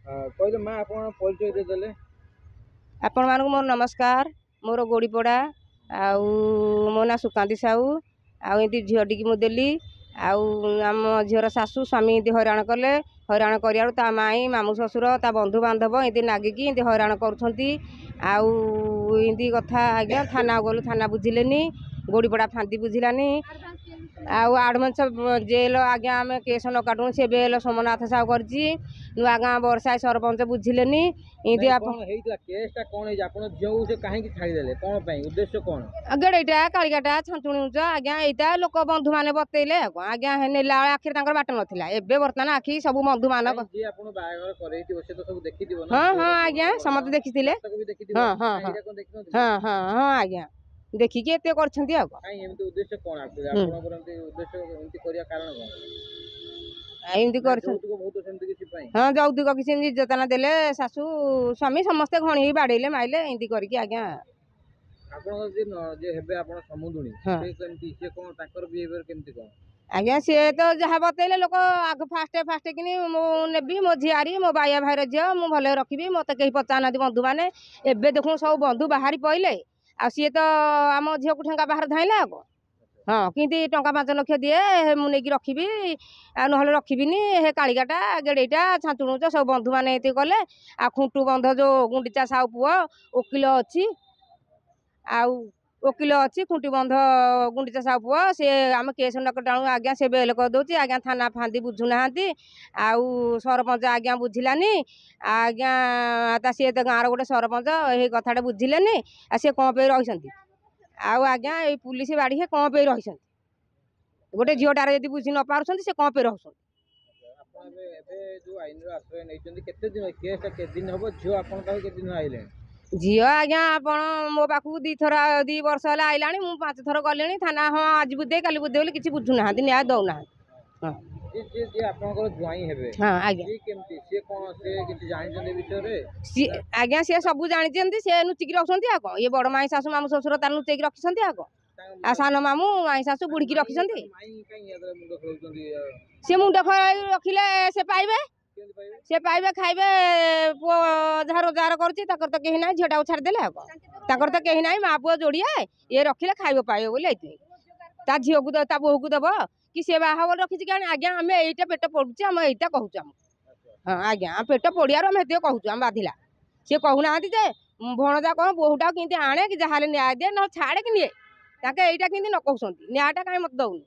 କହିଲେ ମା, ଆପଣ ପରିଚୟ ଦେଇଦେଲେ। ଆପଣମାନଙ୍କୁ ମୋର ନମସ୍କାର। ମୋର ଗୋଡ଼ିପଡ଼ା ଆଉ ମୋ ନାଁ ସୁକାନ୍ତି ସାହୁ। ଆଉ ଏମିତି ଝିଅଟିକି ମୁଁ ଦେଲି, ଆଉ ଆମ ଝିଅର ଶାଶୁ ସ୍ୱାମୀ ଏମିତି ହଇରାଣ କଲେ। ହଇରାଣ କରିବାରୁ ତା ମାଇଁ, ମାମୁଁ ଶ୍ୱଶୁର, ତା ବନ୍ଧୁବାନ୍ଧବ ଏମିତି ନାଗିକି ଏମିତି ହଇରାଣ କରୁଛନ୍ତି। ଆଉ ଏମିତି କଥା ଆଜ୍ଞା, ଥାନାକୁ ଗଲୁ, ଥାନା ବୁଝିଲେନି, ଗୋଡ଼ିପଡ଼ା ଫାନ୍ଦି ବୁଝିଲାନି, ଆଉ ଆଡ଼ଭାନ୍ସ ଜେଲ ଆଜ୍ଞା। ଆମେ କେସ୍ ନ କାଟୁ ସେ ବେଲ ସୋମନାଥ ସାହୁ କରିଛି। ନୂଆ ଗାଁ ବର୍ଷା ସରପଞ୍ଚ ବୁଝିଲେନି ଏମିତି। ଆପଣ ହେଇଥିଲା କେସ୍ଟା କ'ଣ ହେଇଛି? ଆପଣ ଝିଅକୁ ସେ କାହିଁକି ଛାଡ଼ିଦେଲେ, କ'ଣ ପାଇଁ, ଉଦ୍ଦେଶ୍ୟ କ'ଣ? ଗେଡ଼େଇଟା, କାଳିକାଟା, ଛାଞ୍ଚୁଣି ଉଞ୍ଚ ଆଜ୍ଞା। ଏଇଟା ଲୋକ ବନ୍ଧୁମାନେ ବତେଇଲେ। ଆଉ କ'ଣ ଆଜ୍ଞା, ନେଲା ବେଳେ ଆଖିରେ ତାଙ୍କର ବାଟ ନଥିଲା। ଏବେ ବର୍ତ୍ତମାନ ଆଖି ସବୁ ବନ୍ଧୁମାନ। ଯିଏ ଆପଣ ବାହାଘର କରେଇଥିବ ସେ ତ ସବୁ ଦେଖିଥିବ? ହଁ ହଁ ଆଜ୍ଞା, ସମସ୍ତେ ଦେଖିଥିଲେ। ହଁ ହଁ ହଁ ହଁ ହଁ ହଁ ଆଜ୍ଞା, ଦେଖିକି ଏତେ କରିଛନ୍ତି। ଆଉ କ'ଣ ଏମିତି ଉଦ୍ଦେଶ୍ୟ କ'ଣ ଆପଣଙ୍କର? ଏମିତି ଉଦ୍ଦେଶ୍ୟ, ଏମିତି କରିବା କାରଣ କ'ଣ ଏମିତି କରିଛନ୍ତି? ହଁ, ଯୌତୁକ କିଛି ନିର୍ଯାତନା ଦେଲେ। ଶାଶୁ ସ୍ୱାମୀ ସମସ୍ତେ ଘଣି ହେଇ ବାଡ଼େଇଲେ, ମାଇଲେ ଏମିତି କରିକି ଆଜ୍ଞା। ଆପଣଙ୍କର ଯିଏ ହେବେ ଆପଣ ସମୁଦୁଣୀ, ସେ କେମିତି, ସେ କ'ଣ, ତାଙ୍କର ବିହେଭିୟର କେମିତି କ'ଣ ଆଜ୍ଞା? ସିଏ ତ ଯାହା ବତେଇଲେ ଲୋକ ଆଗ ଫାଷ୍ଟ ଫାଷ୍ଟ କିନି ମୁଁ ନେବି, ମୋ ଝିଆରୀ, ମୋ ବାଇଆ ଭାଇର ଝିଅ, ମୁଁ ଭଲରେ ରଖିବି, ମୋତେ କେହି ପଚାରୁନାହାନ୍ତି ବନ୍ଧୁମାନେ। ଏବେ ଦେଖୁଁ ସବୁ ବନ୍ଧୁ ବାହାରି ପଇଲେ। ଆଉ ସିଏ ତ ଆମ ଝିଅକୁ ଠେଙ୍ଗା ବାହାର ଧାଇଁଲା। ଆଉ କ'ଣ? ହଁ, କେମିତି ଟଙ୍କା 5 ଲକ୍ଷ ଦିଏ, ମୁଁ ନେଇକି ରଖିବି, ଆଉ ନହେଲେ ରଖିବିନି। ହେ କାଳିକାଟା, ଗେଡ଼େଇଟା, ଛାଞ୍ଚୁଣୁଚ ସବୁ ବନ୍ଧୁମାନେ ଏତିକି କଲେ। ଆଉ ଖୁଣ୍ଟୁ ବନ୍ଧ ଯେଉଁ ଗୁଣ୍ଡିଚା ସାହୁ ପୁଅ ଓକିଲ ଅଛି, ଆଉ ଓକିଲ ଅଛି ଖୁଣ୍ଟି ବନ୍ଧ ଗୁଣ୍ଡିଚା ସାହୁ ପୁଅ, ସେ ଆମେ କେସ୍ ନ ଟାଣୁ ଆଜ୍ଞା, ସେ ବେଲ କରିଦେଉଛି ଆଜ୍ଞା। ଥାନା ଫାନ୍ଦି ବୁଝୁନାହାନ୍ତି, ଆଉ ସରପଞ୍ଚ ଆଜ୍ଞା ବୁଝିଲାନି ଆଜ୍ଞା। ତା ସିଏ ତ ଗାଁର ଗୋଟେ ସରପଞ୍ଚ, ଏଇ କଥାଟା ବୁଝିଲେନି। ଆଉ ସିଏ କ'ଣ ପାଇଁ ରହିଛନ୍ତି? ଆଉ ଆଜ୍ଞା, ଏଇ ପୁଲିସ ବାଡ଼ି କ'ଣ ପାଇଁ ରହିଛନ୍ତି? ଗୋଟେ ଝିଅଟାର ଯଦି ବୁଝି ନ ପାରୁଛନ୍ତି, ସେ କ'ଣ ପାଇଁ ରହୁଛନ୍ତି? ଆପଣ ଏବେ ଯୋଉ ଆଇନର ଆଶ୍ରୟ ନେଇଛନ୍ତି, କେତେ ଦିନ କେସ୍ଟା, କେତେ ଦିନ ହବ? ଝିଅ ଆପଣଙ୍କ ପାଖକୁ କେତେ ଦିନ ଆଇଲେଣି? ଝିଅ ଆଜ୍ଞା ଆପଣ ମୋ ପାଖକୁ 2ଥର, 2 ବର୍ଷ ହେଲା ଆଇଲାଣି। ମୁଁ 5 ଥର ଗଲିଣି ଥାନା। ହଁ, ଆଜି ବୁଝେଇ କାଲି ବୁଝେଇ ବୋଲି କିଛି ବୁଝୁନାହାନ୍ତି, ନ୍ୟାୟ ଦେଉନାହାନ୍ତି। ହଁ, ଯିଏ ଆପଣଙ୍କର ଜ୍ୱାଇଁ ହେବେ? ହଁ ଆଜ୍ଞା। କେମିତି, ସିଏ କ'ଣ, ସେ କିଛି ଜାଣିଛନ୍ତି ବିଷୟରେ? ସିଏ ଆଜ୍ଞା, ସିଏ ସବୁ ଜାଣିଛନ୍ତି। ସିଏ ଲୁଚିକି ରଖୁଛନ୍ତି। ଆଉ କ'ଣ, ଇଏ ବଡ଼ ମାଇଁ ଶାଶୁ ମାମୁଁ ଶ୍ୱଶୁର ତାର ଲୁଚେଇକି ରଖିଛନ୍ତି। ଆଉ କ'ଣ, ଆଉ ସାନ ମାମୁଁ ମାଇଁ ଶାଶୁ ବୁଢ଼ିକି ରଖିଛନ୍ତି। ସିଏ ମୁଣ୍ଡ ଖେଳେଇ ରଖିଲେ ସେ ପାଇବେ, ସେ ପାଇବେ, ଖାଇବେ। ପୁଅ ଯାହା ରୋଜଗାର କରୁଛି, ତାଙ୍କର ତ କେହି ନାହିଁ। ଝିଅଟାକୁ ଛାଡ଼ିଦେଲେ। ଆଉ କ'ଣ, ତାଙ୍କର ତ କେହି ନାହିଁ, ମା ପୁଅ ଯୋଡ଼ିଏ। ଇଏ ରଖିଲେ ଖାଇବ ପାଇବ ବୋଲି ଏଇଥିପାଇଁ ତା ଝିଅକୁ, ତା ବୋହୂକୁ ଦେବ କି ସେ ବାହା ବୋଲି ରଖିଛି କାରଣ ଆଜ୍ଞା। ଆମେ ଏଇଟା ପେଟ ପୋଡ଼ୁଛି, ଆମେ ଏଇଟା କହୁଛୁ ଆମକୁ। ହଁ ଆଜ୍ଞା, ଆମ ପେଟ ପୋଡ଼ିବାରୁ ଆମେ ସେତିକି କହୁଛୁ, ଆମେ ବାଧିଲା। ସିଏ କହୁନାହାନ୍ତି ଯେ ଭଣଜା କ'ଣ ବୋହୂଟା କେମିତି ଆଣେ କି ଯାହାହେଲେ ନ୍ୟାୟ ଦିଏ, ନହେଲେ ଛାଡ଼େ କି ନିଏ। ତାଙ୍କେ ଏଇଟା କେମିତି ନ କହୁଛନ୍ତି? ନ୍ୟାୟଟା କାହିଁ ମୋତେ ଦେଉନି?